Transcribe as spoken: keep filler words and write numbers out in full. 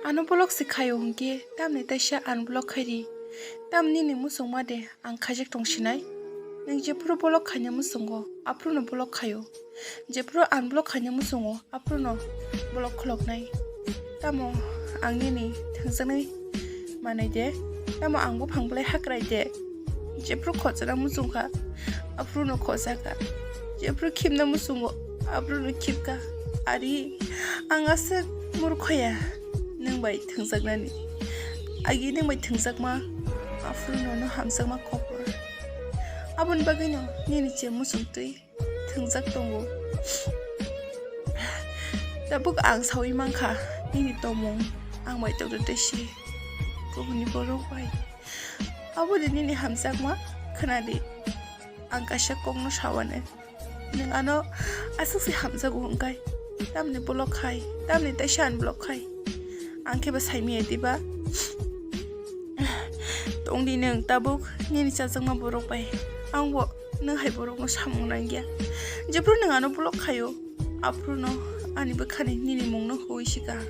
Ano block se khaio hwnkhe tamni taisa unblock khairi. Tam nini muchungma de ang khaijak tong sinai? Nwng jephuru block khaina muchungo, aphuru no block khaio. Jephuru unblock khaina muchungo, aphuru no block khuloknai. Tamo ang nini thwngjaknai manai de? Tamo ang buphang belai hakrai de? Jephuru khojana muchungkha, aphuru no khojaka. Jephuru khimna muchungo, aphuru no khipka. Ari, ang aswk murkhoya nwng bai thwngjaknani. Agi nwng bai thwngjakma, aphuru nono hamjakma kok rw. Aboni bagwino nini che muchungtwi thwngjak tongo. Tabuk ang saui mankha nini tongmung, ang bai tongtwi twi si kubuni borok bai. Aboni nini hamjakma khwnadi, ang kaisa kokno sawanai. Nwng ano aswk se hamjago hwnkhe, tamni block khai, tamni taisa unblock khai. Ang khe ba saimaya diba? Tongdi nwng tabuk nini chajakma borok bai. Ang bo nwng hai borokno samung nangya. Jephuru nwng ano block khaio, aphuru no ani bwkhani nini mungno huwi sika.